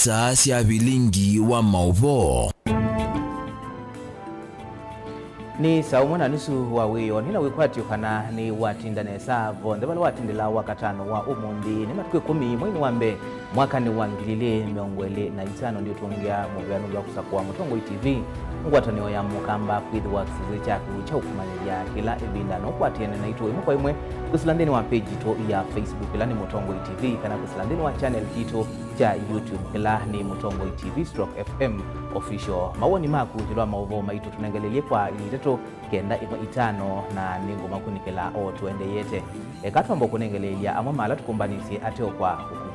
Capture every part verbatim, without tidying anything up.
Saa sya vilingi wa maũvoo. Nĩ saa ũmwe na nusu wa wĩoo, nĩ na wĩkwatyo kana nĩ watinda nesa vonthe vala watindĩla Wakatano wa ũmũnthĩ. Nĩ matukũ ĩkũmi mweinĩ wa mbee mwakanĩ wa ngili ilĩ mĩongo ĩlĩ na itano. Ndiũtũngĩa mũvea nũndũ wa kũsakũa Mũtongoi T V, ngwatanĩo ya Mũkamba kwĩthĩwa kĩsese kyaku kya ũkũmanyĩthya kĩla ĩvinda. No ũkwatĩane naitũ ĩmwe kwa ĩmwe kwĩsĩla nthĩnĩ wa page yitũ ya Facebook, ĩla nĩ Mũtongoi T V, kana kwĩsĩla nthĩnĩ wa channel kitũ kya YouTube, kĩla nĩ Mũtongoi T V stroke F M Official. Mawoni maku ĩũlũ wa maũvoo maitũ tũnengelelye kwa itatũ kenda ĩmwe itano, na nĩngũmakunĩkĩla o tũendeete. Eka twambe kũnengeleelya amwe ma ala tũkũmbanĩsye ateo kwa ũkuvĩ.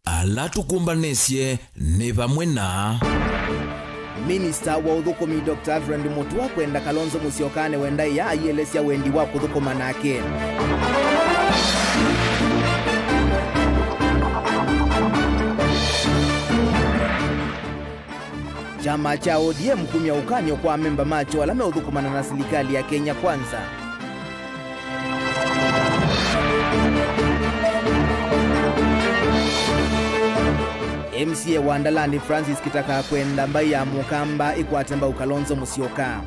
Ala tũkũmbanĩsye nĩ vamwe na Minista wa ũthũkũmi Doctor Alfred Mutua kwenda Kalonzo Musyoka nĩwe ndaĩa aielesya wendi wa kũthũkũma nake. Kyama kya O D M kumya ũkany'o kwa amemba makyo ala meũthũkũmana na silikalĩ ya Kenya Kwanza. M C A wa Ndalani Francis Kitaka kwenda mbaĩ ya Mũkamba ĩkwate mbau Kalonzo Musyoka.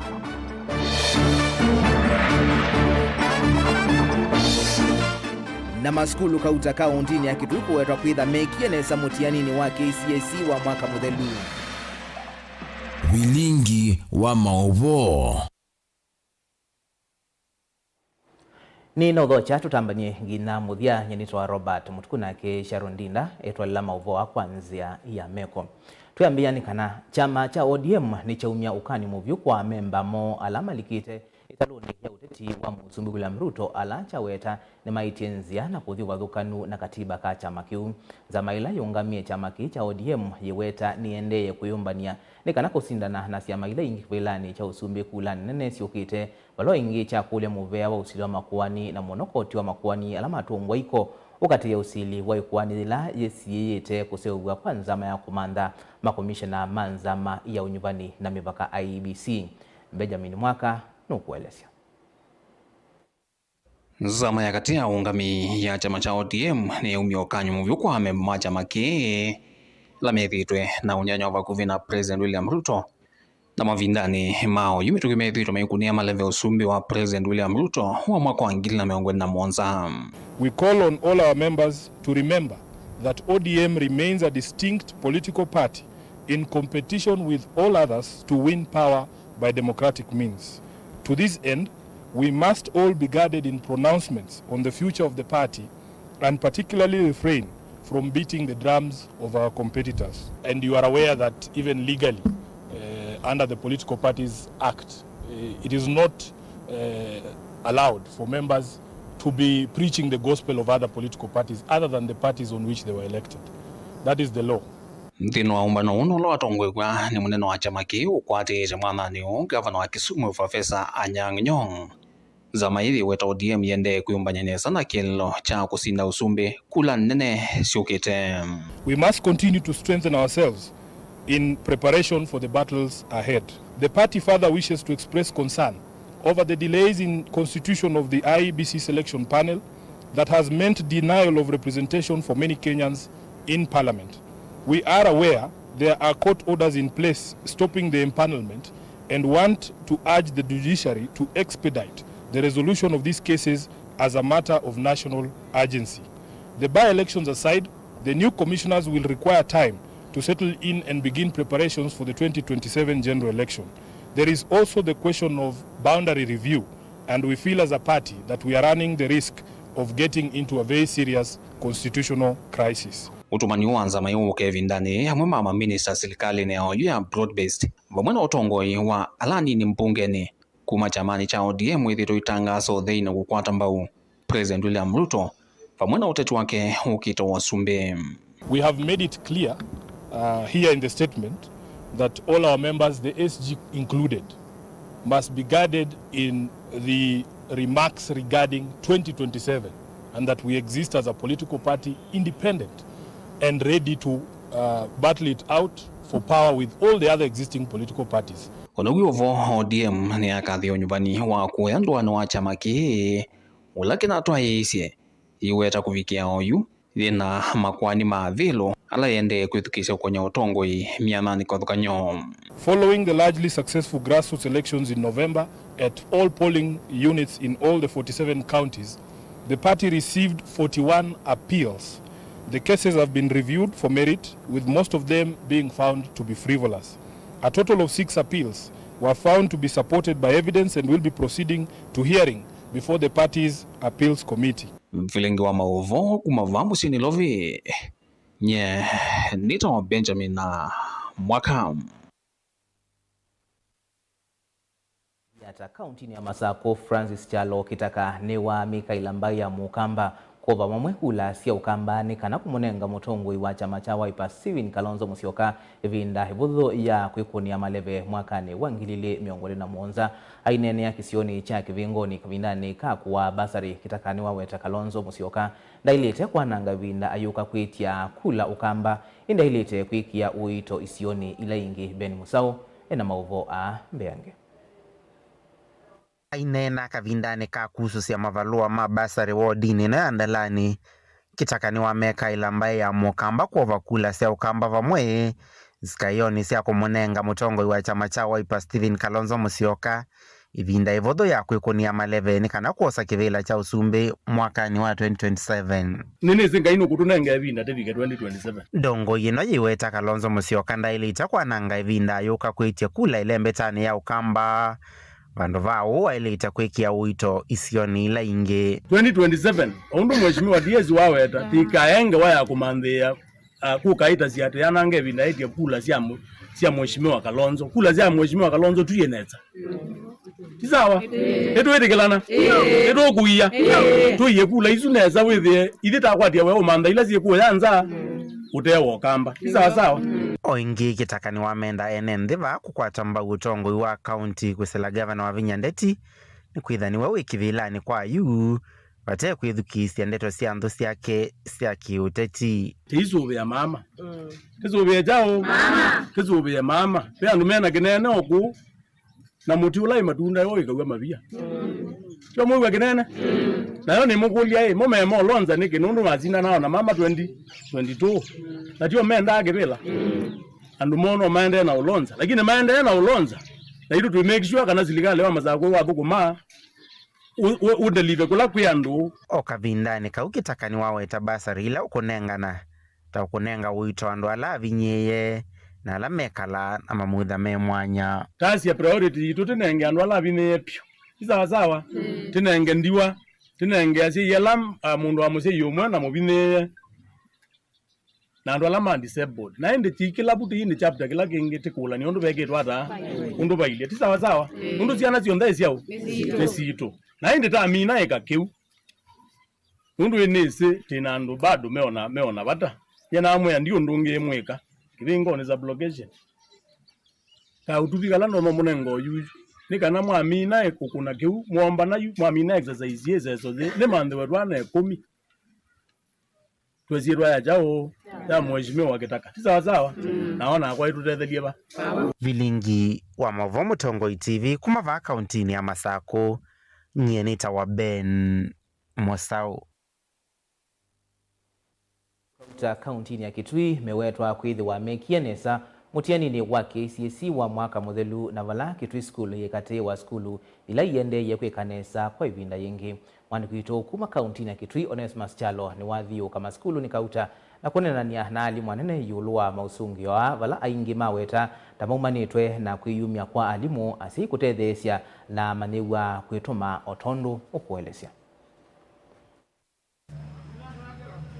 Na masukulu kauta kaũntĩnĩ ya Kitui kũwetwa kwĩtha mekie nesa mũtianinĩ wa K C S E wa mwaka mũthelu. Vilingi wa maũvoo. Nĩ na ũthokya tũtambany'e nginya mũthya. Nyie nĩtawa Robert Mũtuku, nake Sharon Ndinda etwalĩla maũvoo kwa nzĩa ya meko. Twĩambĩĩa nĩ kana kyama kya O D M nĩkyaumya ũkany'o mũvyũ kwa amemba moo ala malikĩte ĩtalũnĩ ya ũteti wa Mũsumbĩ William Ruto, ala kyaweta nĩmaĩtye nzĩa na kũthi ũvathũkanu na katiba ka kyama kĩu. Nzama ĩla yĩũngamĩe kyama kĩĩ kya O D M yĩweta nĩyendeeye kwĩyũmbany'a nĩ kana kũsindana na syama ila ingĩ kĩvĩlanĩ kya ũsumbĩ kulanĩ nene syũkĩte, vala o ĩngĩ kyakũlya mũvea wa ũsili wa makoani, na mũno koti wa makoani ala matũngwa iko ũkatĩĩa ũsili wa ĩkoani yĩla yĩsiĩĩte kũseũvw'a kwa nzama ya kũmantha makomishona ma nzama ya ũnyuvani na mĩvaka, I E B C. Benjamin Mwaka nũkũelesya. Nzama ya katĩ ya ũũngami ya kyama kya O D M nĩyaumya ũkany'o mũvyũ kwa amemba ma kyama kĩĩ ala methĩĩtwe na ũnyanya wa vakuvĩ na President William Ruto, na mavindanĩ ma oyu mĩtũkĩ methĩĩtwe maikũnĩa maleve ũsumbĩ wa President William Ruto wa mwaka wa ngili na mĩongo ĩlĩ na mũonza. We call on all our members to remember that O D M remains a distinct political party in competition with all others to win power by democratic means. To this end, we must all be guarded in pronouncements on the future of the party and particularly refrain from beating the drums of our competitors. And you are aware that even legally, uh, under the Political Parties Act, uh, it is not, uh, allowed for members to be preaching the gospel of other political parties other than the parties on which they were elected. That is the law. Nthĩnĩ wa ũmbano ũũ ũla watongoew'a nĩ mũnene wa kyama kĩĩ ũkwatĩĩte mwathanĩ ũũ, ngavana wa Kisumu Professor Anyang' Nyong'o, nzama ĩĩ yĩweta O D M yĩendee kwĩyũmbany'a nesa na kĩeleelo kya kũsinda ũsumbĩ kula nene syũkĩte. We must continue to strengthen ourselves in preparation for the battles ahead. The party further wishes to express concern over the delays in constitution of the I E B C selection panel that has meant denial of representation for many Kenyans in parliament. We are aware there are court orders in place stopping the empanelment and want to urge the judiciary to expedite the resolution of these cases as a matter of national urgency. The by-elections aside, the new commissioners will require time to settle in and begin preparations for the twenty twenty-seven general election. There is also the question of boundary review, and we feel as a party that we are running the risk of getting into a very serious constitutional crisis. Ũtũmani wa nzama ĩĩ ũũka ĩvindanĩ amwe ma maminista silikalĩnĩ ya oyu ya broad-based, vamwe na ũtongoi wa ala anini mbungenĩ kuma kyamanĩ kya O D M wĩthĩtwe ũitangaasa ũthei na kũkwata mbau President William Ruto vamwe na ũteti wake ũkĩte wa ũsumbĩ. We have made it clear, uh, here in the statement that all our members, the S G included, must be guarded in the remarks regarding twenty twenty-seven, and that we exist as a political party independent and ready to, uh, battle it out for power with all the other existing political parties. O na wĩ o vo, O D M nĩyakathie ũnyuvani wa kũya ndũanĩ wa kyama kĩĩ, ũla kĩnatwaĩĩsye yĩweta kũvikĩa oyu, yĩna makoani ma avĩlũ ala yendee kwĩthukĩĩsya kũkonya ũtongoi myananĩ kĩvathũkany'o. Following the largely successful grassroots elections in November at all polling units in all the forty-seven counties, the party received forty-one appeals. The cases have been reviewed for merit, with most of them being found to be frivolous. A total of six appeals were found to be supported by evidence and will be proceeding to hearing before the party's appeals committee. Vilingi wa maũvoo kuma vaa mũsyĩ Nairobi, nye nĩtawa Benjamin na Mwaka. Yata kauntinĩ ya Masakũ, Francis Kyalo Kĩtaka nĩwamĩkaĩla mbaĩ ya Mũkamba kwova vamwe kula sya Ũkamba nĩ kana kũmũnenga mũtongoi wa kyama kya Wiper Stephen Kalonzo Musyoka ĩvinda ĩvũthũ ya kwĩkũnĩa maleve mwakanĩ wa ngili ilĩ mĩongo ĩlĩ na mũonza. Aineenea kĩsionĩ kya Kĩvingũnĩ kavindanĩ ka kũaa basarĩ, Kĩtaka nĩwaweta Kalonzo Musyoka ndaĩlĩte kwananga ĩvinda ayũka kwĩtya kula Ũkamba, ĩndĩ aĩlĩte kwĩkĩa ũito isionĩ ila ingĩ. Ben Mũsaũ ena maũvoo aa mbeange. Aineena kavindanĩ ka kusũsya mavalũa ma basarĩ wodinĩ ĩno ya Ndalani, Kĩtaka nĩwamekaĩla mbaĩ ya Mũkamba kwova kula sya Ũkamba vamwe nzikaĩonĩ sya kũmũnenga mũtongoi wa kyama kya Wiper Stephen Kalonzo Musyoka ĩvinda ĩvũthũ ya kwĩkũnĩa maleve nĩ kana kwosa kĩvĩla kya ũsumbĩ mwakanĩ wa twenty twenty-seven. Nĩnĩsĩ Ngai nũkũtũnenga ĩvinda tĩvike twenty twenty-seven. Ndongoi ĩno yĩweta Kalonzo Musyoka ndaĩlĩte kwananga ĩvinda ayũka kwĩtya kula ĩlembetanĩ ya Ũkamba. Vandũ va ũu, waĩlĩte kwĩkĩa ũito isionĩ ila ingĩ. Twenty twenty-seven, o ũndũ Mheshimiwa D S waweta, tĩkae ngewa ya kũmanthĩĩa, ah, kũkaĩtasya atĩ anange ĩvinda aĩtye kula sya mũ-, sya Mheshimiwa Kalonzo. Kula sya Mheshimiwa Kalonzo tuye nesa. Ti sawa? Nĩtwĩtĩkĩlana? Nĩtũkũia? Tũie kula isu nesa wĩthĩe ithyĩ takwatĩa we ũmantha ila syĩkũya nza ũtee wa Ũkamba. Ti sawa sawa? O ĩngĩ, Kĩtaka nĩwamenda ene nthĩ vaa kũkwata mbau ũtongoi wa kaunti kwĩsĩla ngavana Wavinya Ndeti nĩkwĩtha nĩwe wĩ kĩvĩlanĩ kwa yu vate kwĩthukĩĩsya ndeto sya nthũ syake sya kĩũteti. Tĩisũvĩa mama. Tĩsũvĩe kyaũ? Tĩsũvĩe mama. Ve andũ mena kĩnene o kũu, na mũtĩ ũla wĩ matunda yo wĩkaw'a mavia. Tyo mwĩw'a kĩnene? Nayo nĩmũkũlya ĩ, mo meema ũlonza nĩkĩ nũndũ masindanaa na mama twenty twenty-two? Na tyo mendaa kĩvĩla? Andũ moo no maendee na ũlonza, lakini maendee na ũlonza, na itũ twĩ make sure kana silikalĩ wa Masakũ wathũkũma ũ-, ũ-, ũndelive kũla kwĩ andũ. O kavindanĩ kau Kĩtaka nĩwaweta basarĩ ila ũkũnengana ta ũkũnenga ũito andũ ala avinyĩĩe na ala mekalaa na mamutha me mwanya. Tasya priority yitũ tĩnenge andũ ala avinyĩĩe vyũ. Ti sawa sawa? Tĩnenge ndiwa, tĩnenge asyai ala, ah, mũndũ wa mũsyai ũmwe na mũvinyĩĩe. Na andũ ala ma disabled. Na ĩndĩ ti kĩla vu tĩi nĩ chapter kĩla kĩngĩ tĩkũlany'a ũndũ vekĩtwe ata, ũndũ vailyĩ. Ti sawa sawa? Nũndũ syana syonthe syaũ? Nĩ sitũ. Na ĩndĩ tamina ĩka kĩu. Nũndũ ĩ nĩsĩ tĩ na andũ bado meona, meona vata. Nyie namwĩa ndi ũndũ ũngĩ mwĩka. Kĩvingoni sub-location. Kaũtuvi kala ndono mũnenga oyu. Nĩ kana mwamina ĩ kũkũna kĩu, mwombana yu, mwamina exercise yĩ seso yĩ, nĩ manthĩwe twana ĩkũmi. Twesie twaya kyaũ? Ya Mheshimiwa Kĩtaka. Ti sawa sawa? Na ona akwa ĩtũtethelie va. Vilingi wa Maũvoo Mũtongoi T V kuma vaa kauntinĩ ya Masakũ, nyie nĩtawa Ben Mũsaũ. Kauta kauntinĩ ya Kitui mewetwa kwĩthĩwa mekie nesa mũtianinĩ wa K C S E wa mwaka mũthelu, na vala Kitui School yĩ katĩ wa sukulu ila iendeeie kwĩka nesa kwa ĩvinda yĩngĩ. Mwandĩki witũ kuma kauntinĩ ya Kitui, Onesmus Kyalo, nĩwathiũũka masukulunĩ kauta na kũneenany'a na alimũ anene ĩũlũ wa maũsũngĩo aa, vala aingĩ maweta ta maumanĩtwe na kwĩyumya kwa alimũ, asyai kũtetheesya, na amanyĩw'a kwĩtũma o tondũ ũkũelesya.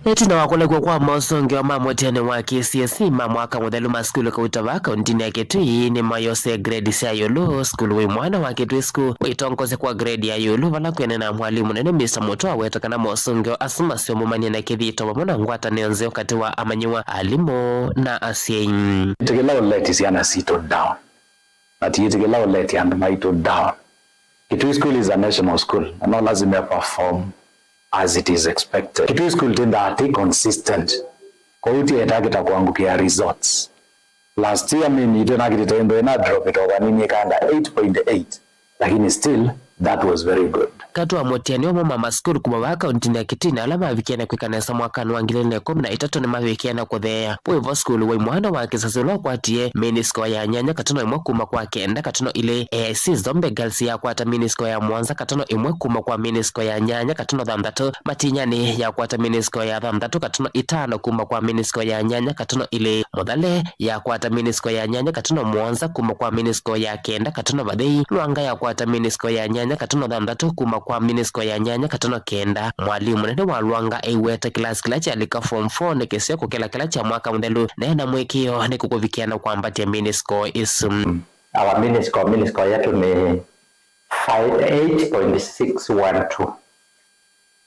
Ĩtina wa kũlekw'a kwa mosũngĩo ma mũtianĩ wa K C S E ma mwaka mũthelu ma sukulu kauta vaa kauntinĩ ya Kitui, nĩmayosee grade sya ĩũlũ. Sukulu wĩ mwana wa Kitui School wĩtongosya kwa grade ya ĩũlũ, vala kwĩanana na mwalimũ mũnene Mister Mũtwa aweta kana mosũngĩo asu maseũmũmany'a na kĩthito vamwe na ngwatanĩo nzeo katĩ wa amanyĩw'a, alimũ, na asyai. Tũkĩla ũleti syana sitũ down. Na tũyĩtĩkĩla ũleti andũ maitũ down. Kitui School is a national school, na no lazima perform as it is expected. Kitui School tĩndaa tĩ consistent, kwoou tĩetaa kĩta kũangũkĩa results. Last year mean yitũ ĩnakitĩte ĩndũ ĩna drop ĩtoka nini ĩkaenda eight point eight, lakini still that was very good. Katĩ wa mũtiani ũmwe ma masukulu kuma vaa kauntinĩ ya Kitui ala mavikie na kwĩka nesa mwakanĩ wa ngili ilĩ na ĩkũmi na itatũ nĩmavikie na kũtheea. Wĩvo sukulu wa imwana wa Kĩsasi ũla ũkwatie mini score ya nyanya katano ĩmwe kuma kwa kenda katano ilĩ. A I C Zombe Girls yakwata mini score ya mũonza katano ĩmwe kuma kwa mini score ya nyanya katano thanthatũ. Matinyani yakwata mini score ya thanthatũ katano ĩtano kuma kwa mini score ya nyanya katano ilĩ. Mũthale yakwata mini score ya nyanya katano mũonza kuma kwa mini score ya kenda katano vathei. Lwanga yakwata mini score ya nyanya katano thanthatũ kuma kwa mini score ya nyanya katano kenda. Mwalimũ mũnene wa Lwanga aiweta kĩlasi kĩla kyalika form four nĩ kĩseo kũkĩla kĩla kya mwaka mũthelu, na ena mwĩkĩo nĩ kũkũvikĩa na kwambatya mini score ĩsu. Our mini score, mini score yetu ni five, eight point six one two,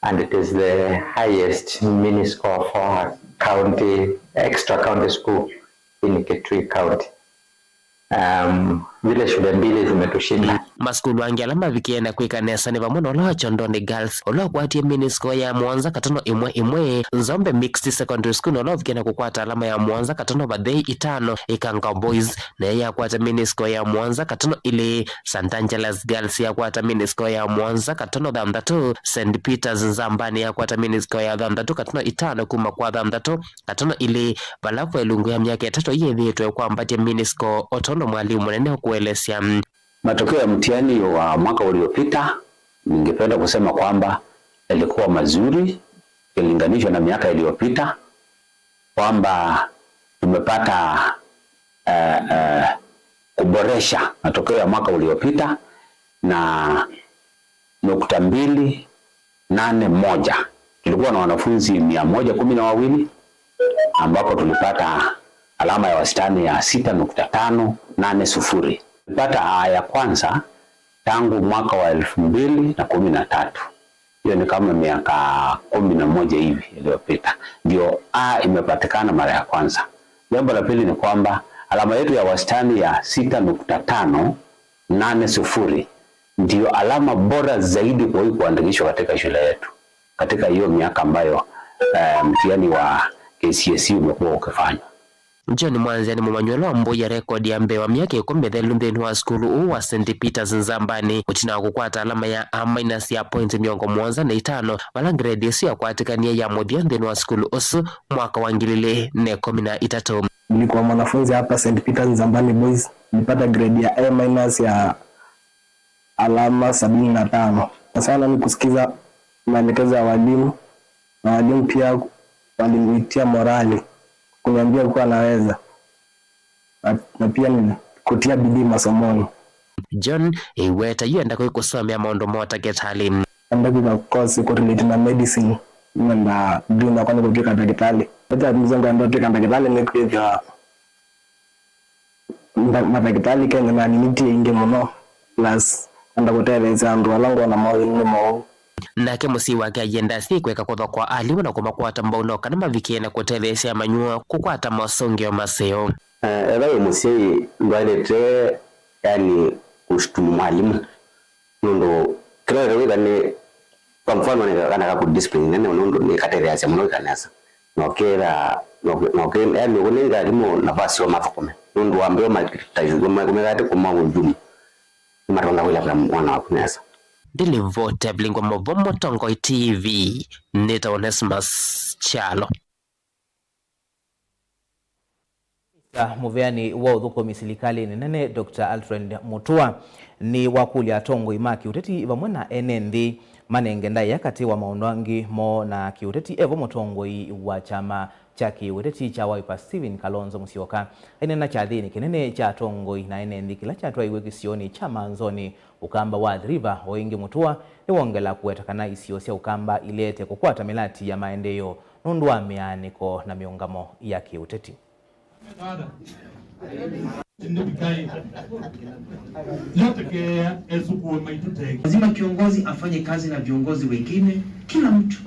and it is the highest mini score for a county, extra county school in Kitui County. Um, zile shule mbili zimetushinda. Masukulu angĩ ala mavikie na kwĩka nesa nĩ vamwe na ũla wa Chondoni Girls, ũla ũkwatie mini score ya mũonza katano ĩmwe ĩmwe, Nzombe Mixed Secondary School, na ũla ũvikie na kũkwata alama ya mũonza katano vathei itano, Ikanga Boys, nayo yakwata mini score ya mũonza katano ilĩ. Saint Angelas Girls yakwata mini score ya mũonza katano thanthatũ, Saint Peter's Nzambani yakwata mini score ya thanthatũ katano itano kuma kwa thanthatũ katano ilĩ, vala kwa ĩlungu ya myaka ĩtatũ yĩthĩĩtwe kwambatya mini score, o tondũ mwalimũ mũnene ũkũelesya. Matokeo ya mtihani wa mwaka uliopita, ningependa kusema kwamba yalikuwa mazuri ikilinganishwa na miaka iliyopita, kwamba tumepata, eh, eh, kuboresha matokeo ya mwaka uliopita na nukta mbili nane moja. Tulikuwa na wanafunzi mia moja kumi na wawili, ambapo tulipata alama ya wastani ya sita nukta tano nane sufuri. Tulipata A ya kwanza tangu mwaka wa elfu mbili na kumi na tatu. Hiyo ni kama miaka kumi na moja hivi iliyopita, ndio A imepatikana mara ya kwanza. Jambo la pili ni kwamba alama yetu ya wastani ya sita nukta tano nane sufuri ndio alama bora zaidi kuwahi kuandikishwa katika shule yetu katika hiyo miaka ambayo, eh, mtihani wa K C S E umekuwa ukifanywa. John Mwanzia nĩ mũmanyĩw'a ũla wambũie rekodi ya mbee wa myaka ĩkũmi mĩthelu nthĩnĩ wa sukulu ũũ wa Saint Peter's Nzambani, ũtina wa kũkwata alama ya A minus ya points mĩongo mũonza na itano, vala ngredi ĩsu yakwatĩkanie ya mũthya nthĩnĩ wa sukulu ũsu mwaka wa ngili ilĩ na ĩkũmi na itatũ. Nilikuwa mwanafunzi hapa Saint Peter's Nzambani Boys, nilipata grade ya A minus ya alama sabini na tano. Na sana ni kusikiza maelekezo ya walimu, na walimu pia walinitia morali, kuniambia kuwa naweza, na, na pia ni kutia bidii masomoni. John, ĩweta yu enda kwĩ kũsomea maũndũ ma ũtakĩtalĩ. Enda kwĩka course kũ relate na medicine, nenda dream yakwa nĩ kũtwĩka ndagĩtalĩ. Ĩta mzungu enda kũtwĩka ndagĩtalĩ nĩ kwĩthĩwa nda-, madagĩtalĩ Kenya na ninitie ingĩ mũno, plus enda kũtetheesya andũ ala ngona maũthĩni nĩ moou. Nake mũsyai wake aienda asyai kũeka kũthokwa alimũ na kũmakwata mbau no kana mavikie na kũtetheesya amanyĩw'a kũkwata mosũngĩo maseo. Eh, ethĩwa wĩ mũsyai ndwaĩlĩte, yani, kũshtumu mwalimũ. Nũndũ kĩla wĩka wĩka nĩ, kwa mfano, nĩ kana ka kũdiscipline nene, nũndũ nĩkatetheeasya mũno wĩka nesa. Na ũkĩtha, na ũkĩ-, na ũkĩ-, yani, ũkũnenga alimũ nafasi wa mathũkũme. Nũndũ wambĩwa makũmĩka atĩ kũmaũthumu, nĩmatonga kũilapĩla mwana waku nesa. Ndilivoti Evelyn kwa Mũvo, Mũtongoi T V, nĩtawa Onesmus Kyalo. Mũveani wa ũthũkũmi silikalĩnĩ nene, Doctor Alfred Mutua, nĩwakũlya atongoi ma kĩũteti vamwe na ene nthĩ manenge ndaĩa katĩ wa maũndũ angĩ moo na kĩũteti. Evo mũtongoi wa kyama kya kĩũteti kya Wiper, Stephen Kalonzo Musyoka, aineena kyathĩnĩ kĩnene kya atongoi na ene nthĩ kĩla kyatwaiwe kĩsionĩ kya Manzoni, Ũkamba wa Athi River. O ĩngĩ, Mutua nĩwongela kũweta kana isio sya Ũkamba ileete kũkwata mĩlati ya maendeeo nũndũ wa mĩaanĩko na mĩũngamo ya kĩũteti. Lazima kiongozi afanye kazi na viongozi wengine, kila mtu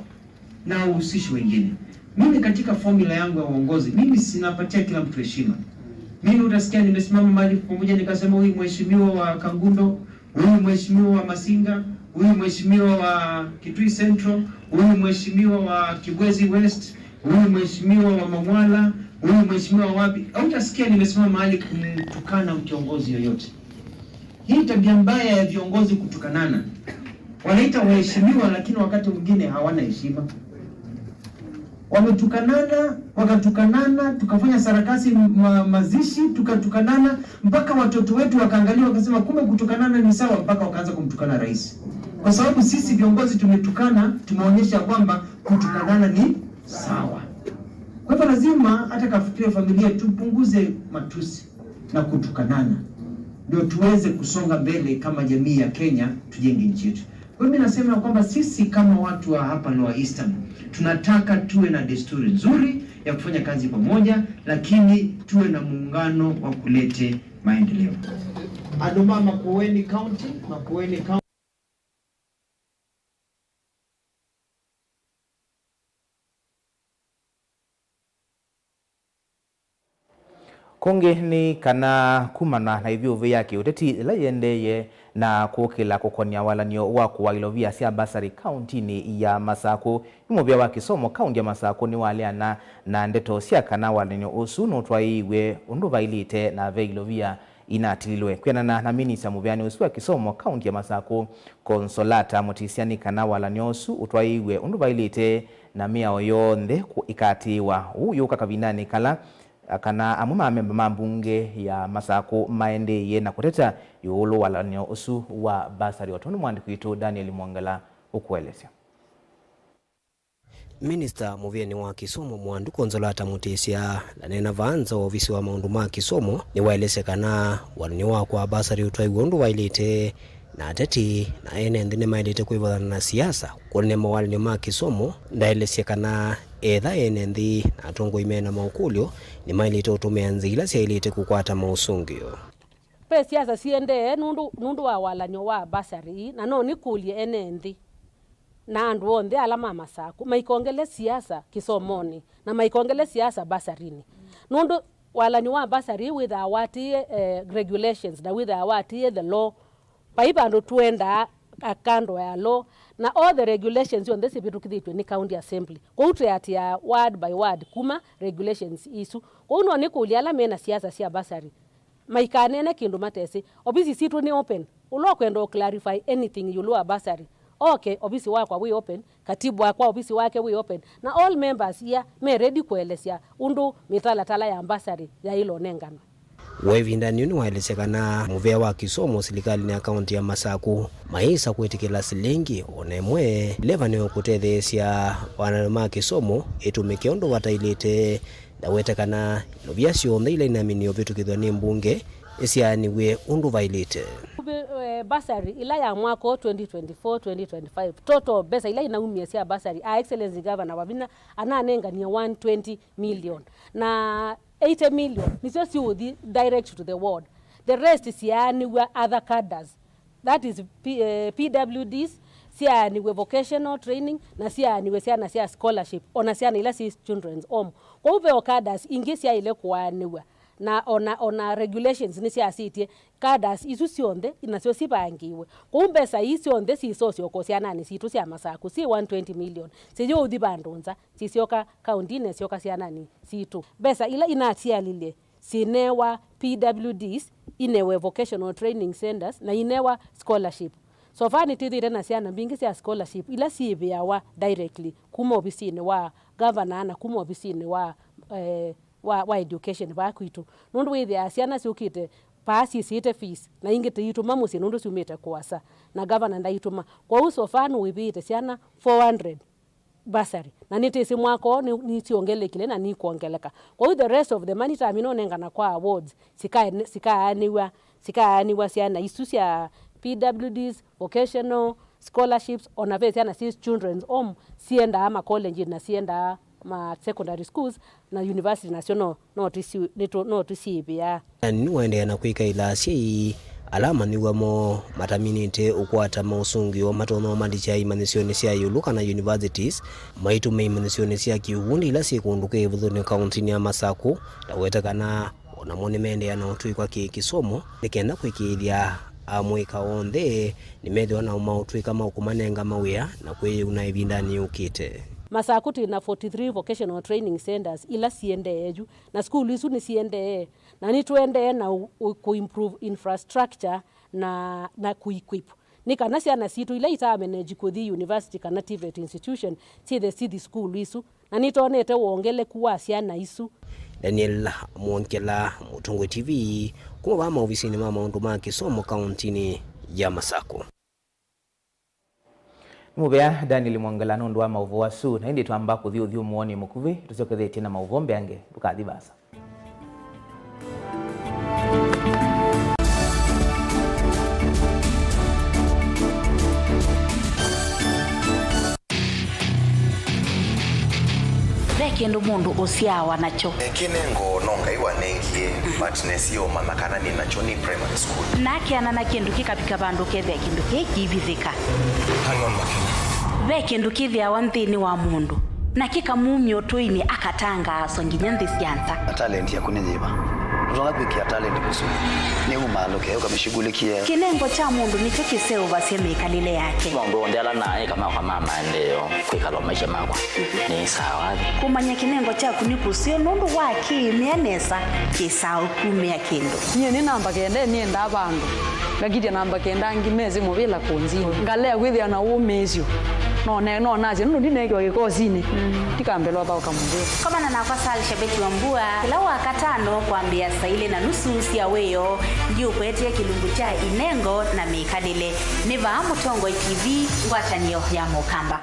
na uhusishi wengine. Mimi katika formula yangu ya uongozi, mimi sinapatia kila mtu heshima. Mimi utasikia nimesimama mahali pamoja nikasema, "Huyu mheshimiwa wa Kangundo, huyu mheshimiwa wa Masinga, huyu mheshimiwa wa Kitui Central, huyu mheshimiwa wa Kibwezi West, huyu mheshimiwa wa Mang'wala, huyu mheshimiwa wa wapi." Hautasikia nimesimama mahali kumtukana kiongozi yoyote. Hii tabia mbaya ya viongozi kutukanana, Wanaita waheshimiwa, lakini wakati mwingine hawana heshima. Wametukanana, wakatukanana, tukafanya sarakasi ma-, mazishi, tukatukanana, mpaka watoto wetu wakaangalia, wakasema, "Kumbe kutukanana ni sawa," mpaka wakaanza kumtukana rais. Kwa sababu sisi viongozi tumetukana, tumeonyesha kwamba kutukanana ni sawa. Kwa hivyo lazima hata katika familia tupunguze matusi na kutukanana, ndio tuweze kusonga mbele kama jamii ya Kenya, tujenge nchi yetu. Kwa hiyo mimi nasema kwamba sisi kama watu wa hapa Lower Eastern, tunataka tuwe na desturi nzuri ya kufanya kazi pamoja, lakini tuwe na muungano wa kulete maendeleo. Andũ ma Makueni County, Makueni County. Kũngĩ nĩ kana kumana na ĩvyũvĩ ya kĩũteti ĩla yĩendeeye na kũkĩla kũkonĩa walany'o wa kũaa ilovia sya mbasarĩ kauntinĩ ya Masakũ, yu mũvĩa wa kĩsomo kaunti ya Masakũ nĩwaleana na ndeto sya kana walany'o ũsu nũtwaĩĩw'e ũndũ vaĩlĩte na ve ilovia inatililwe. Kwĩanana na minista mũveanĩ ũsu wa kĩsomo kaunti ya Masakũ, Consolata Mutisya, nĩ kana walany'o ũsu ũtwaĩĩw'e ũndũ vaĩlĩte na mĩao yonthe kũ-, ĩkaatĩĩwa. Ũu yũka kavindanĩ kala, kana amwe ma amemba ma mbunge ya Masakũ maendeeie na kũteta ĩũlũ walany'o ũsu wa mbasarĩ, o tondũ mwandĩki witũ Daniel Mwongela ũkũelesya. Minista mũveanĩ wa kĩsomo Mwandu Consolata Mutisya ndaneena vaa nza wa ovisi wa maũndũ ma kĩsomo, nĩwaelesya kana walany'o wa kũaa mbasarĩ ũtwaĩwe ũndũ vaĩlĩte, na ateti na ene nthĩ nĩmaĩlĩte kwĩvathana na siasa kũneenea mawalany'o ma kĩsomo. Ndaelesya kana etha ene nthĩ na atongoi me na maũkũlyo nĩmaĩlĩte ũtũmĩa nzĩa ila syaĩlĩte kũkwata maũsũngĩo. Ve siasa siendee nũndũ, nũndũ wa walany'o wa mbasarĩ ii, na no nĩkũlye ene nthĩ na andũ onthe ala ma Masakũ maikongele siasa kĩsomonĩ na maikongele siasa mbasarinĩ. Nũndũ walany'o wa mbasarĩ wĩthaa watĩĩe, eh, regulations na wĩthaa watĩĩe the law. Vai vandũ tũendaa a kando ya law, na all the regulations syonthe sivĩtũkĩthĩtw'e nĩ county assembly. Kwoou twĩatĩaa word by word kuma regulations isu. Kwoou no nĩkũlye ala mena siasa sya mbasarĩ maikaneene kĩndũ matesĩ. Ovisi sitũ nĩ open. Ũla ũkwenda ũ clarify anything ĩũlũ wa bursary, oke, ovisi wakwa wĩ open, katibu wakwa ovisi wake wĩ open, na all members ia me ready kũelesya ũndũ mĩtalatala ya bursary yaĩle ũnenganwa. We ĩvindanĩ yu nĩwaelesya kana mũvea wa kĩsomo silikalĩnĩ ya kaunti ya Masakũ mayĩsa kwĩtĩkĩla silingi o na ĩmwe ĩla ĩvanĩwe kũtetheesya wananĩ ma kĩsomo ĩtũmĩke ũndũ vataĩlĩte. Ndaweta kana ilovia syonthe ila inaminie ũvĩtũkĩthw'a nĩ mbunge nĩsyaanĩw'e ũndũ vaĩlĩte. Kũvĩ, eh, bursary ĩla ya mwaka ũũ twenty twenty-four, twenty twenty-five, total mbesa ila inaumie sya bursary, Her Excellency Governor Wavinya ananenganie one twenty million, na eighty million nĩsyo siũthi direct to the ward. The rest syaanĩw'a other cadres. That is P-, eh, P W Ds, syaanĩw'e vocational training, na syaanĩw'e syana sya scholarship, ona syana ila syĩ children's home. Kwoou ve o cadres ingĩ syaĩle kũaanĩw'a, na ona, ona regulations nĩsyasĩtye cadres isu syonthe nasyo sivangiwe. Kwoou mbesa ii syonthe sisosyoka syananĩ sitũ sya Masakũ, syĩ one twenty million, siyũthi vandũ nza, sisyoka kauntinĩ, syoka syananĩ sitũ. Mbesa ila inatialilye sinewa P W Ds, inewe vocational training centers, na inewa scholarship. So far nĩtwĩthĩĩte na syana mbingĩ sya scholarship ila syĩvĩawa directly kuma ovisinĩ wa governor na kuma ovisinĩ wa, eh, wa, wa education vaa kwitũ. Nũndũ wĩthĩaa syana syũkĩte vaa syĩsĩte fees, na ingĩ tũitũma mũsyĩ nũndũ syumĩte kũasa, na governor ndaitũma. Kwoou so far nĩwĩvĩĩte syana four hundred bursary. Na nĩtĩsĩ mwaka ũũ nĩ, nĩsyongelekile na nikwongeleka. Kwoou the rest of the money tamina ũnengana kwa awards, sika-, sikaanĩw'a, sikaanĩw'a syana isu sya P W Ds, vocational scholarships, ona ve syana syĩ children's home, siendaa makolenji na siendaa ma secondary schools, na university nasyo no, no tũsi-, nĩtũ-, no tũsiĩvĩaa. Na nĩwaendeea na kwĩkaĩla asyai ala amanyĩw'a moo mataminĩte ũkwata maũsũngĩo matonya ũmandĩkya imanyĩsyonĩ sya ĩũlũ kana universities, maitũme imanyĩsyonĩ sya kĩũvundi ila syĩ kũndũ kwĩ ĩvũthũnĩ kaũntinĩ ya Masakũ, ndaweta kana o namo nĩmeendeea na ũtw'ĩkwa kĩ-kĩsomo nĩ kenda kwĩkĩĩthya amũĩka onthe nĩmethĩwa na ũmaũtw'ĩka ma kũmanenga mawĩa na kwĩyĩuna ĩvindanĩ yũkĩte. Masakũ twĩ na forty-three vocational training centers ila siendee yu, na sukulu isu nĩsiendee, na nĩtũendee na ũ-, ũ-, kũ-improve infrastructure na, na kũ-equip. Nĩ kana syana sitũ ila itaameneji kũthi university kana TVET institution syĩthe sithi sukulu isu, na nĩtwonete wongeleku wa syana isu. Daniel Mwongela, Mũtongoi TV, kuma vaa maovisinĩ ma maũndũ ma kĩsomo kauntinĩ ya Masakũ. Nĩ mũvea Daniel Mwongela nũndũ wa maũvoo asu, na ĩndĩ twamba kũthi ũthyũmũonĩ mũkuvĩ, tũsyokethetye na maũvoo mbeange, ndũkathi vaasa. Ve kĩndũ mũndũ ũsyaawa nakyo. Kĩnengo no Ngai wanengie, but nesie ũmanya kana nĩ nakyo nĩ primary school. Na akeana na kĩndũ kĩkavika vandũ ũkethĩa kĩndũ kĩĩ kĩivithĩka. Hang on, Makena. Ve kĩndũ kĩthĩawa nthĩnĩ wa mũndũ, na kĩkamumya ũtũinĩ akatangaaswa nginya nthĩ sya nza. Talent yaku nĩ yĩva? Ndũtonya kwĩkĩa talent kũsumũ. Nĩ umaalũke, ũkamĩshughulikie. Kĩnengo kya mũndũ nĩkyo kĩseũvasya mĩkalĩle yake. Maũndũ onthe ala naĩ kama kwa ma maendeeo, kwĩkalwa maisha makwa nĩ sawa. Kũmanya kĩnengo kyaku nĩ kũseo nũndũ wa kĩĩmĩa nesa kĩsaa ũkumĩa kĩndũ. Nyie nĩ namba kenda, nĩendaa vandũ. Ngakitya namba kenda angĩ mesĩ mũvĩla kũnzini. Ngalea kwĩthĩa na ũmĩĩsyo. No ne-, no nasye, nũndũ ndineekiwa kĩkosinĩ. Ndikambelwa thaũka mũvĩla. Komana nakwa Sal Shabeti wa Mbua, kĩla Wakatano kwambĩĩa saa ilĩ na nusu sya wĩoo, ndiũkwetie kĩlungu kya inengo na mĩkalĩle. Nĩ vaa Mũtongoi TV, ngwatanĩo ya Mũkamba.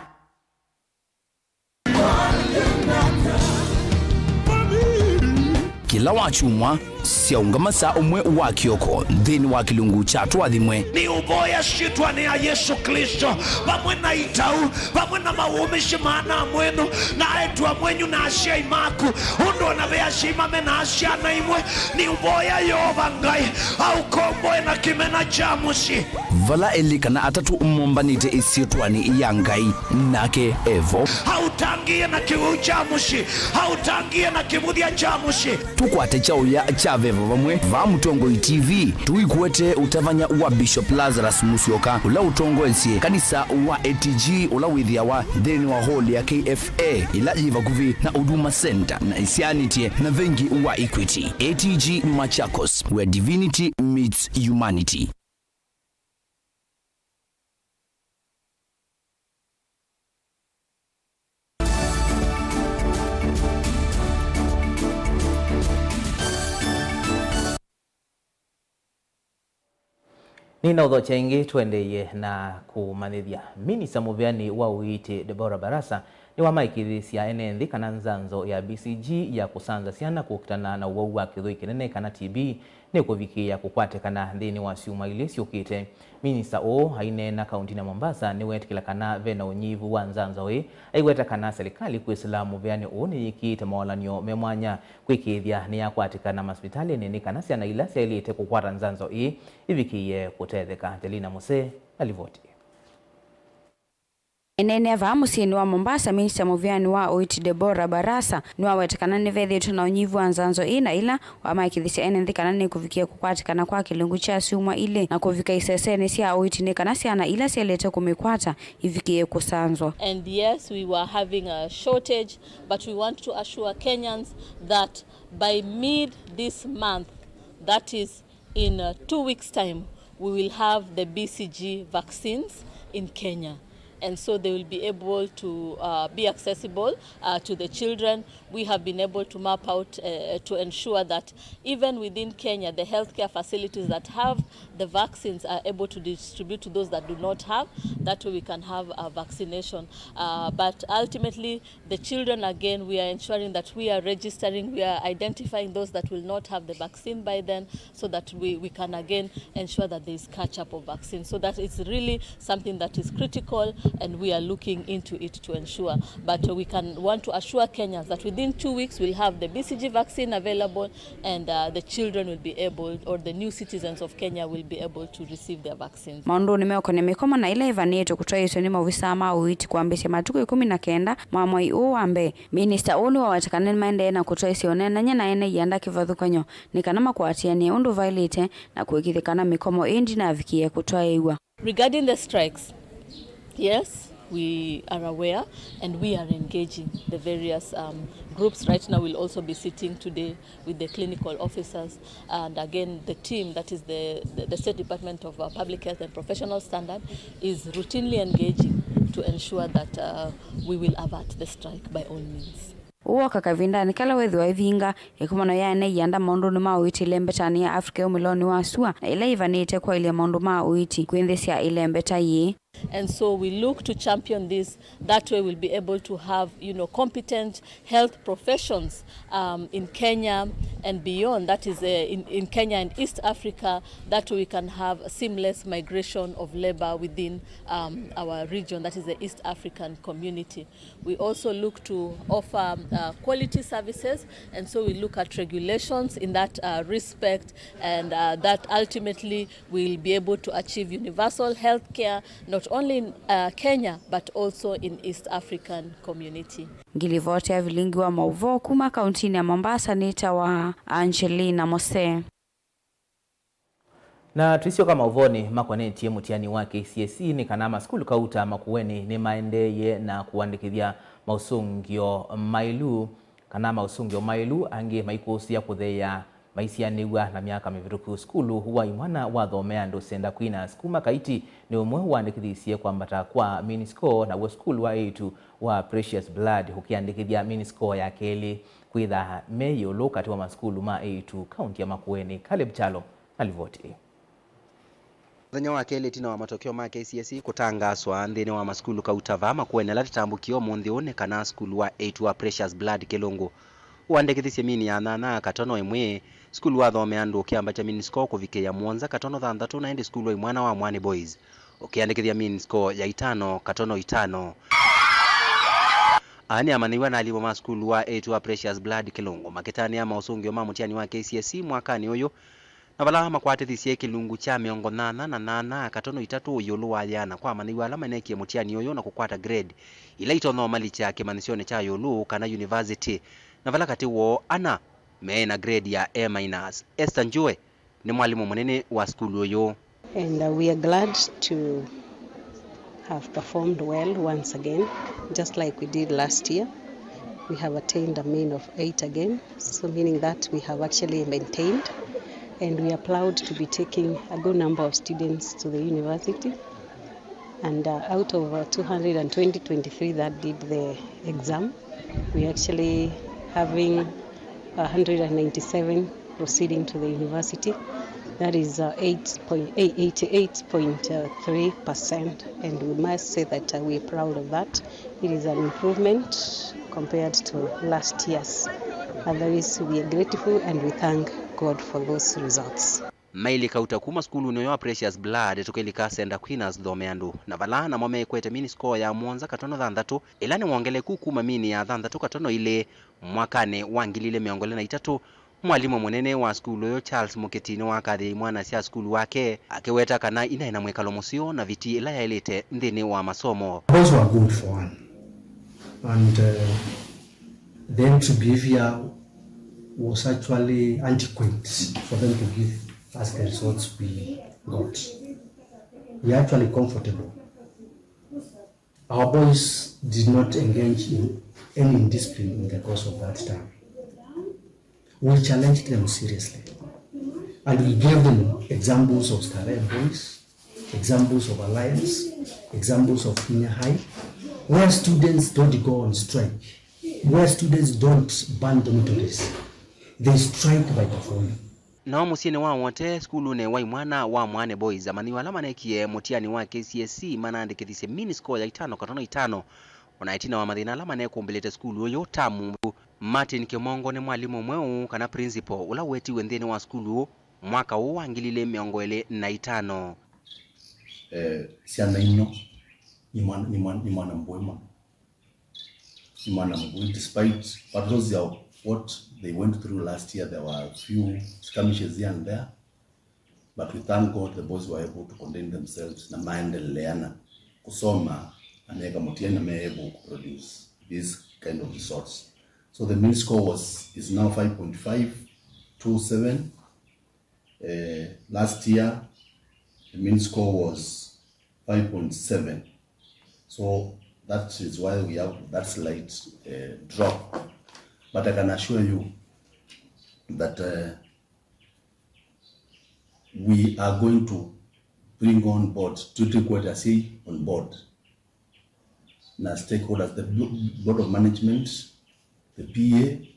Kĩla wakyumwa, syaũngama saa ũmwe wa kĩoko nthĩnĩ wa kĩlungu kya Tũathimwe. Nĩũvoya syĩtwanĩ ya Yesũ Klĩsto, vamwe na itau, vamwe na mawũmĩsyo ma ana mwenyu, na aĩtu amwenyu, na asyai maku, ũndũ o na ve asyai mame na syana imwe, nĩũvoya Yeova Ngai aũkomboe na kĩmena kya mũsyĩ. Vala elĩ kana atatũ mombanĩte ĩsyĩtwanĩ ya Ngai, nake e vo. Aũtangĩĩe na kĩwĩu kya mũsyĩ, aũtangĩĩe na kĩvũthya kya mũsyĩ. Tũkwate kyaũya kya veva vamwe vaa Mũtongoi TV, tũikwete ũtavany'a wa Bishop Lazarus Musyoka, ũla ũtongoesye kanisa wa A T G, ũla wĩthĩawa nthĩnĩ wa hall ya K F A, ĩla yĩ vakuvĩ na Huduma Center na ĩsyaanĩtye na vengi wa Equity. A T G Machakos, where divinity meets humanity. Nĩnaũthokya ĩngĩ, tũendeeye na kũmanyĩthya. Minista mũvĩanĩ wa ũiiti Deborah Barasa nĩwamaĩkĩĩthĩsya ene nthĩ kana nzanzo ya B C G ya kũsanza syana kũkitana na ũwau wa kĩthũi kĩnene kana T B nĩkũvikĩĩa kũkwatĩkana nthĩnĩ wa syumwa ilĩ syũkĩte. Minista ũũ aineena kauntinĩ ya Mombasa nĩweetĩkĩla kana ve na ũnyivu wa nzanzo ĩĩ, aiweta kana silikalĩ kwĩsĩla mũvĩanĩ ũũ nĩyĩkĩĩte mawalany'o me mwanya kwĩkĩĩthya nĩyakwatĩkana masivitalĩnĩ nĩ kana syana ila syaĩlĩte kũkwata nzanzo ĩĩ ivikĩĩe kũtetheka. Angelina Musee na livoti. Aineenea vaa mũsyĩnĩ wa Mombasa, minista mũvĩanĩ wa ũiiti Deborah Barasa nĩwaweta kana nĩvethĩĩtwe na ũnyivu wa nzanzo ĩĩ na ĩla wamaĩkĩĩthĩsya ene nthĩ kana nĩkũvikĩĩa kũkwatĩkana kwa kĩlungu kya syumwa ilĩ na kũvika isesenĩ sya ũiiti nĩ kana syana ila syaĩlĩte kũmĩkwata ivikĩĩe kũsanzwa. And yes, we were having a shortage, but we want to assure Kenyans that by mid this month, that is in, uh, two weeks' time, we will have the B C G vaccines in Kenya. And so they will be able to, uh, be accessible, uh, to the children. We have been able to map out, uh, to ensure that even within Kenya, the healthcare facilities that have the vaccines are able to distribute to those that do not have. That way we can have a vaccination. Uh, but ultimately, the children, again, we are ensuring that we are registering, we are identifying those that will not have the vaccine by then, so that we, we can again ensure that there is catch-up of vaccine. So that is really something that is critical, and we are looking into it to ensure. But we can want to assure Kenyans that within two weeks we'll have the B C G vaccine available, and, uh, the children will be able, or the new citizens of Kenya will be able to receive their vaccines. Maũndũnĩ meũkonĩa mĩkomo na ĩla ĩvanĩĩtwe kũtwaĩĩsw'a nĩ maovisaa ma ũiiti kwambĩĩsya matukũ ĩkũmi na kenda ma mwei ũũ wa mbee, minista ũũ nĩwaweta kana nĩmaendee na kũtwaĩĩsya ũneenany'a na ene ianda kĩvathũkany'o nĩ kana makwatĩanĩe ũndũ vaĩlĩte na kũĩkĩĩthya kana mĩkomo ĩĩ ndĩnavikĩĩa kũtwaĩĩw'a. Regarding the strikes, yes, We are aware and we are engaging the various um, groups. Right now, we'll also be sitting today with the clinical officers and again the team, that is the, the, the State Department of uh, Public Health and Professional Standard, is routinely engaging to ensure that uh, we will avert the strike by all means. Ũu woka kavindanĩ kala wĩthĩwa ĩvinga ĩkomano ya ene ianda maũndũnĩ ma ũiiti ĩlembetanĩ ya Africa yĩ ũmĩlonĩ wa sua, na ĩla yĩvanĩte kwaĩlya maũndũ ma ũiiti kwĩ nthĩ sya ĩlembeta yĩĩ. And so we look to champion this. That way we'll be able to have, you know, competent health professions um, in Kenya and beyond. That is uh, in, in Kenya and East Africa. That way we can have a seamless migration of labor within um, our region, that is the East African community. We also look to offer uh, quality services, and so we look at regulations in that uh, respect, and uh, that ultimately we'll be able to achieve universal health care, not only in uh, Kenya, but also in East African community. Ngilivoti ya vilingi wa mauvoo kuma kauntinĩ ya Mombasa nĩtawa Angelina Mose. Na tũisyoka maũvoonĩ makonetye mũtiani wa K C S E nĩ kana masukulu kauta Makueni nĩmaendeeye na kũandĩkĩthya maũsũngĩo maĩlu, kana maũsũngĩo maĩlu angĩ maikũsĩa kũtheea maisianĩw'a na myaka mĩvĩtũku. Sukulu wa imwana wa Thomea Andũ Senda Quinas kuma Kaiti nĩ ũmwe ũandĩkĩthisye kwambata kwa mini score, naw'o sukulu wa eĩtu wa Precious Blood ũkĩandĩkĩthya mini score ya kelĩ kwĩtha me ĩũlũ katĩ wa masukulu ma eĩtu kaunti ya Makueni. Caleb Kyalo na livoti ĩĩ. Mũthenya wa kelĩ ĩtina wa matokeo ma K C S E kũtangaaswa nthĩnĩ wa masukulu kauta vaa Makueni ala tũtambũkie ũmũnthĩ ũũ nĩ kana sukulu wa eĩtu wa Precious Blood Kĩlũngũ ũandĩkĩthisye mini ya nyanya katono ĩmwe, sukulu wa Thomea Andũ ũkĩambatya mini score kũvikĩĩa mũonza katono thanthatũ, na ĩndĩ sukulu wa imwana wa Mwani Boys ũkĩandĩkĩthya mini score ya itano katono itano. Aa nĩ amanyĩw'a na alimũ ma sukulu wa eĩtu wa Precious Blood Kĩlũngũ makĩtanĩa maũsũngĩo ma mũtiani wa K C S E mwakanĩ ũyũ, na vala makwatĩthisye kĩlungu kya mĩongo nyanya na nyanya katono itatũ ĩũlũ wa yĩana kwa amanyĩw'a ala maneekie mũtiani ũyũ na kũkwata grade ila itonya ũmalikya kĩmanyĩsyonĩ kya ĩũlũ kana university, na vala katĩ woo ana meĩ na grade ya A minus. Esther Njue nĩ mwalimũ mũnene wa sukulu ũyũ. And uh, we are glad to have performed well once again, just like we did last year. We have attained a mean of eight again, so meaning that we have actually maintained, and we are proud to be taking a good number of students to the university. And uh, out of uh, two hundred twenty, twenty-three that did the exam, we actually having one hundred ninety-seven proceeding to the university. That is uh, eight point eight, eighty-eight point three percent, and we must say that uh, we are proud of that. It is an improvement compared to last year's. Otherwise, we are grateful and we thank God for those results. Mailĩ kauta kuma sukulunĩ ũyũ wa Precious Blood tũkĩlika Senda Quinas Thomea Andũ, na vala namo meĩkwete mini score ya mũonza katono thanthatũ, ĩla nĩ wongeleku kuma mini ya thanthatũ katono ilĩ mwakanĩ wa ngili ilĩ mĩongo ĩlĩ na itatũ. Mwalimũ mũnene wa sukulu ũyũ Charles Mũkĩti nĩwakathĩe imwana sya sukulu wake, akĩweta kana inaĩ na mwĩkalo mũseo na vitii ĩla yaĩlĩte nthĩnĩ wa masomo. Boys were good for one, and uh, the entry behavior was actually adequate for them to give us the results we got. We are actually comfortable. Our boys did not engage in any indiscipline in the course of that time. We challenged them seriously. And we gave them examples of Starehe Boys, examples of Alliance, examples of Kenya High, where students don't go on strike, where students don't burn dormitories. They strike by performing. Nao mũsyĩnĩ wa Wote, sukulunĩ wa imwana wa Mwaane Boys, amanyĩw'a ala maneekie mũtiani wa K C S E manaandĩkĩthisye mini score ya itano katono itano. O na ĩtina wa mathĩna ala manekumbĩlĩte sukulu ũyũ tamu, Martin Kĩmongo nĩ mwalimũ mweũ kana principal ũla wetiwe nthĩnĩ wa sukulu ũũ mwaka ũũ wa ngili ilĩ mĩongo ĩlĩ na itano. Eh, syana ino nĩ mwana, nĩ mwana, nĩ mwana mũĩ mũno. Nĩ mwana mũĩ, despite what those are, what they went through last year, there were a few skirmishes here and there, but we thank God the boys were able to contain themselves na maendeleana kusoma na meka mũtiani na me able to produce these kind of results. So the mean score was, is now five point five two seven. Eh, last year, the mean score was five point seven. So that is why we have that slight uh, drop. But I can assure you that uh, we are going to bring on board, twĩtĩkwete asyai on board na stakeholders, the bo- board of management, the P A,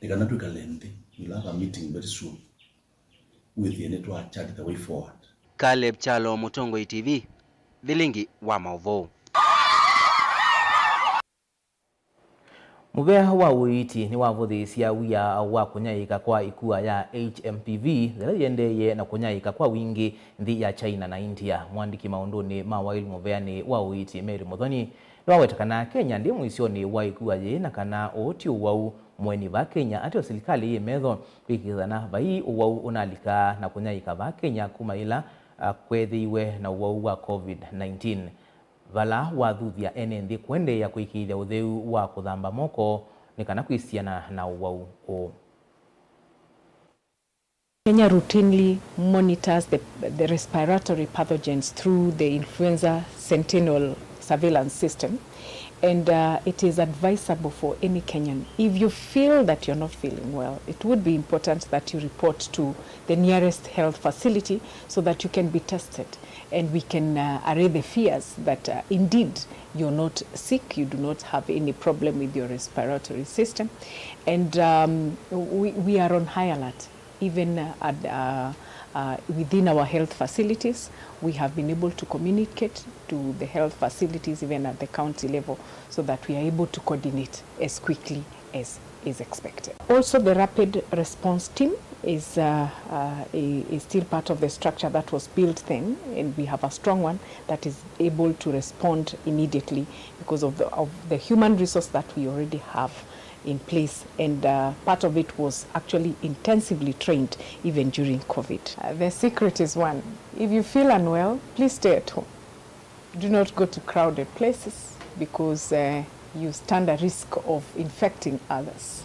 nĩ kana twĩkale nthĩ. We'll have a meeting very soon. Wĩthĩe nĩtwa chart the way forward. Caleb Kyalo, Mũtongoi T V, Vilingi wa Maũvoo. Mũvea wa ũiiti nĩwavũthĩĩsya wia wa kũnyaĩĩka kwa ĩkua ya H M P V yĩla yĩendeeie na kũnyaĩĩka kwa wingĩ nthĩ ya China na India. Mũandĩki maũndũnĩ ma waĩlu mũveanĩ wa ũiiti Mary Mũthoni nĩwaweta kana Kenya ndĩ mũisyonĩ wa ĩkua yĩĩ na kana ũũ ti ũwau mũeni vaa Kenya, ateo silikalĩ yĩ metho kwĩkĩĩthana vai ũwau ũnalika na kũnyaĩĩka vaa Kenya kuma yĩla, ah, kweethĩiwe na ũwau wa COVID nineteen, vala wathuthya ene nthĩ kũendeea kũĩkĩĩthya ũtheu wa kũthamba moko nĩ kana kwĩsiana na ũwau ũũ. Kenya routinely monitors the, the respiratory pathogens through the influenza sentinel surveillance system, and uh, it is advisable for any Kenyan, if you feel that you're not feeling well, it would be important that you report to the nearest health facility so that you can be tested and we can uh, array the fears that uh, indeed you're not sick, you do not have any problem with your respiratory system, and um, we, we are on high alert even uh, at, uh, uh, within our health facilities. We have been able to communicate to the health facilities even at the county level so that we are able to coordinate as quickly as is expected. Also, the rapid response team is, uh, uh, i- is still part of the structure that was built then, and we have a strong one that is able to respond immediately because of the, of the human resource that we already have in place, and uh, part of it was actually intensively trained even during COVID. Uh, the secret is one: if you feel unwell, please stay at home. Do not go to crowded places because uh, you stand a risk of infecting others.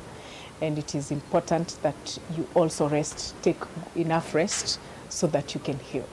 And it is important that you also rest, take enough rest so that you can heal.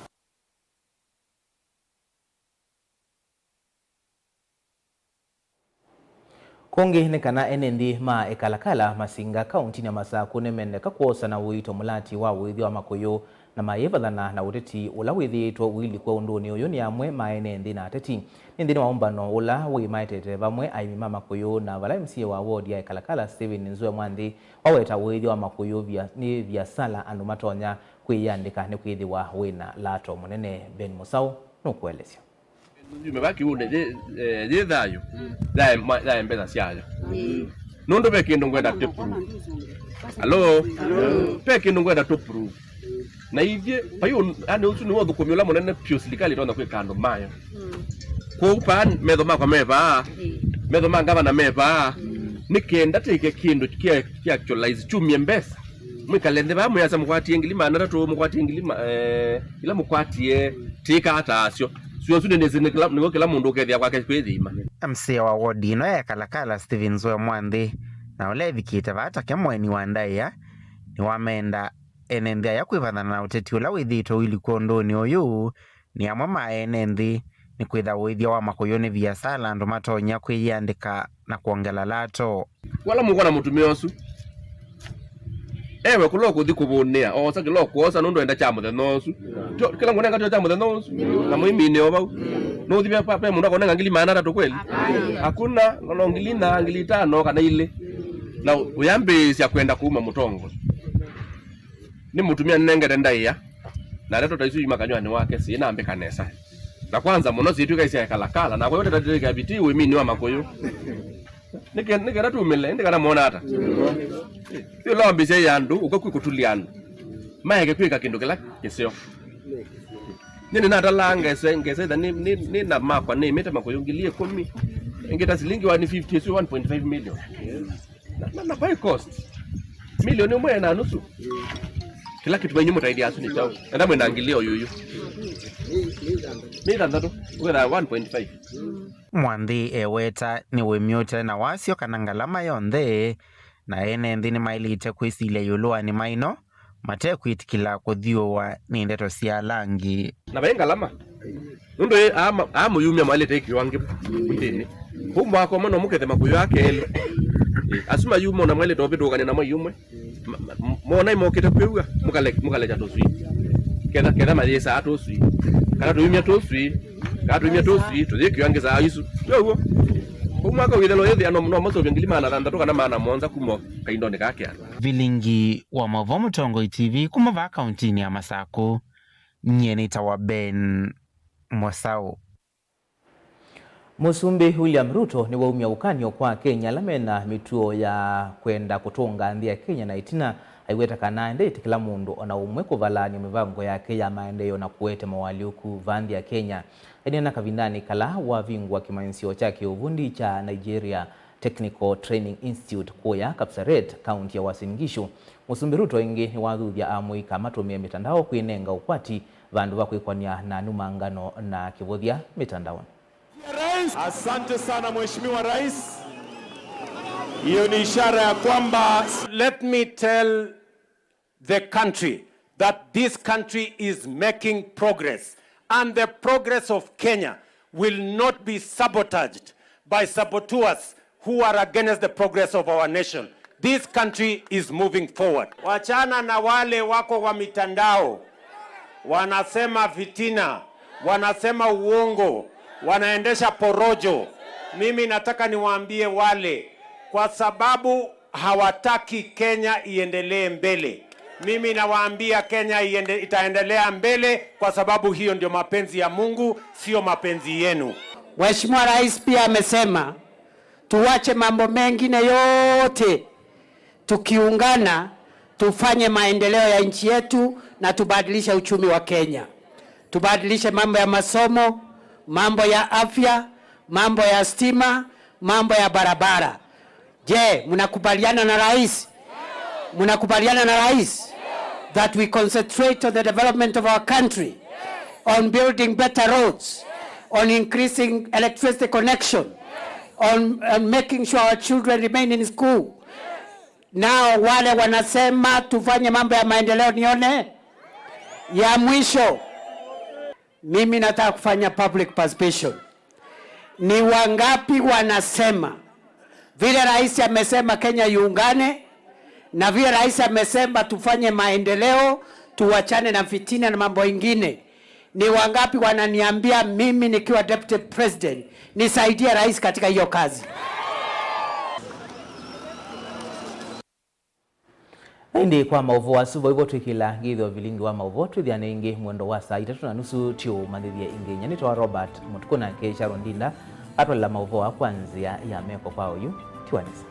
Kũngĩ nĩ kana ene nthĩ ma Ekalakala, Masinga, kauntinĩ ya Masakũ nĩmendeka kwosa na ũito mũlati wa ũĩthyo wa makũyũ na mayĩvathana na ũteti ũla wĩthĩĩtwe ũilikwa ũndũnĩ ũyũ nĩ amwe ma ene nthĩ na ateti. Nĩ nthĩnĩ wa ũmbano ũla wĩmaetete vamwe aĩmi ma makũyũ na vala M C A wa ward ya Ekalakala, Stephen Nzue Mwanthi, waweta ũĩthyo wa makũyũ via- nĩ viasala andũ matonya kwĩyĩandĩka nĩkwĩthĩwa wĩna lato mũnene. Ben Mũsaũ nũkũelesya. Yume va kĩũnĩ yĩ, eh, yĩ thayũ, yae ma- yae mbesa syayo. Nũndũ ve kĩndũ ngwenda tũ prove. Alo? Ve kĩndũ ngwenda tũ prove. Na ithyĩ, vai un- yani ũsu nĩwe ũthũkũmi ũla mũnene vyũ silikalĩ ĩtonya kwĩka andũ mayo. Kwoou paa metho makwa me vaa, metho ma ngavana me vaa, nĩ kenda tĩke kĩndũ kĩa kĩa actualize kyumie mbesa. Mwĩkale nthĩ vaa mwĩasa mũkwatie ngili maana atatũ, mũkwatie ngili ma- eh, ila mũkwatie, tĩka ata asyo. Sio su nĩnĩsĩ nĩ kĩla- nĩw'o kĩla mũndũ ũkethĩa kwake kwĩthima. M C A wa ward ĩno ya Kalakala, Stephen Nzue Mwanthi, na ũla evikĩte vaa take mũeni wa ndaĩa, nĩwamenda ene nthĩ aya kwĩvathana na ũteti ũla wĩthĩĩtwe ũilikwa ũndũnĩ ũyũ, nĩ amwe ma ene nthĩ nĩ kwĩtha ũĩthya wa makũyũ nĩ viasala andũ matonya kwĩyĩandĩka na kwongela lato. Wala mũkwona mũtumĩa ũsu ewe kũla ũkũthi kũvũnĩa, oosa kĩla ũkwosa nũndũ enda kya mũthenya ũsu. Tyo- kĩla ngũnenga tyo kya mũthenya ũsu, na mũiminĩ o vau. Nũthi ve- ve mũndũ akonenga ngili maana atatũ kweli? Hakuna. No ngili na ngili itano kana ilĩ, na ũyambĩĩsya kwenda kuma mũtongo. Nĩ mũtumĩa nĩnengete ndaĩa, na ndeto ta isu yuma kanyw'anĩ wake syĩnambĩka nesa. Na kwanza mũno syĩtw'ĩka isya Kalakala, nakwa yote tatĩlĩka vitii wĩminĩ wa makũyũ. Nĩke- nĩkenda tumĩle, ĩndĩ kana mona ata? Yu lambĩsya ya andũ ũka kwĩ kũtulya andũ maeke kwĩka kĩndũ kĩla kĩseo. Nĩ nĩnatalaa ngese- ngesa itha nĩ- nĩ- nĩ na makwa nĩmĩte makũyũ ngili ĩkũmi, ĩngĩ ta silingi one fifty, ĩsu one point five million. Na- na- na by cost milioni ĩmwe na nusu. Kĩla kĩtuma inyu mũtaithya asu nĩ kyaũ? Enda mwĩna ngili o yuyu nĩ ithanthatu, wĩthaa one point five. Mwanthi eweta nĩ wĩmyũte na wasyo kana ngalama yonthe, na ene nthĩ nĩmaĩlĩte kwĩsilya ĩũlũ wa nĩma ĩno mate kwĩtĩkĩla kũthyũũwa nĩ ndeto sya ala angĩ. Na vai ngalama, Nũndũ ĩ, aa ma-, aa mũyumya maĩlĩte ĩkĩwa angĩ nthĩnĩ. Kũu mwaka ũmwe no mũkethe makũyũ aa kelĩ. Ĩ, asu mayuma ona mwaĩlĩte ũvĩtũkany'a na mwai ũmwe. Ma-, ma-, mona imokĩte kwĩw'a, mũkale-, mũkalekya tũswii. Ketha, ketha mayĩsaa tũswii. Kana tũyumya tũswii. Kana tũyumya tũswii, tũyĩkĩwa angĩ saa isu. Yo w'o. Kũu mwaka ũyĩthela ũyĩthĩa no, no maseũvye ngili maana thanthatũ kana maana mũonza kuma kaindonĩ kaa kĩanda. Vilingi wa maũvoo Mũtongoi T V kuma vaa kauntinĩ ya Masakũ. Nyie nĩtawa Ben Mosau. Mũsumbĩ William Ruto nĩwaumya ũkany'o kwa Akenya ala mena mĩtuo ya kwenda kũtũnga nthĩ ya Kenya na ĩtina aiweta kana aendete kĩla mũndũ ona ũmwe kũvalaany'a mĩvango yake ya maendeeo na kũete moalyũku vaa nthĩ ya Kenya. Aineena kavindanĩ kala wavingũa kĩmanyĩsyo kya kĩũvundi kya Nigeria Technical Training Institute kũya Kapsaret, kaunti ya Uasin Gishu, Mũsumbĩ Ruto ĩngĩ nĩwathuthya amũika matũmĩe mĩtandao kwĩnenga ũkwati vandũ va kwĩkwany'a na anumangano na kĩvũthya mĩtandaonĩ. Asante sana Mheshimiwa Rais. Hiyo ni ishara ya kwamba Let me tell the country that this country is making progress, and the progress of Kenya will not be sabotaged by saboteurs who are against the progress of our nation. This country is moving forward. Wachana na wale wako kwa mitandao, wanasema fitina, wanasema uongo, wanaendesha porojo. Mimi nataka niwaambie wale, kwa sababu hawataki Kenya iendelee mbele. Mimi nawaambia Kenya iende-, itaendelea mbele kwa sababu hiyo ndio mapenzi ya Mungu, sio mapenzi yenu. Mheshimiwa Rais pia amesema tuwache mambo mengine yote, tukiungana tufanye maendeleo ya nchi yetu na tubadilishe uchumi wa Kenya. Tubadilishe mambo ya masomo, mambo ya afya, mambo ya stima, mambo ya barabara. Je, mnakubaliana na rais? Mnakubaliana na rais that we concentrate on the development of our country, on building better roads, on increasing electricity connection, on, on making sure our children remain in school? Nao wale wanasema tufanye mambo ya maendeleo, nione ya mwisho. Mimi nataka kufanya public participation. Ni wangapi wanasema vile rais amesema Kenya iungane, na vile rais amesema tufanye maendeleo, tuwachane na fitina na mambo ingine? Ni wangapi wananiambia mimi nikiwa deputy president nisaidie rais katika hiyo kazi? Na ĩndĩ kwa maũvoo asu, vau vo twĩkĩla ngĩthyo vilingi wa maũvoo, twĩthĩane ĩngĩ mwendo wa saa itatũ na nusu tũũmanyĩthye ĩngĩ. Nyie nĩtawa Robert Mũtukũ, nake Sharon Ndinda atwalela maũvoo aa kwa nzĩa ya meko kwa oyu. Tiwa nesa.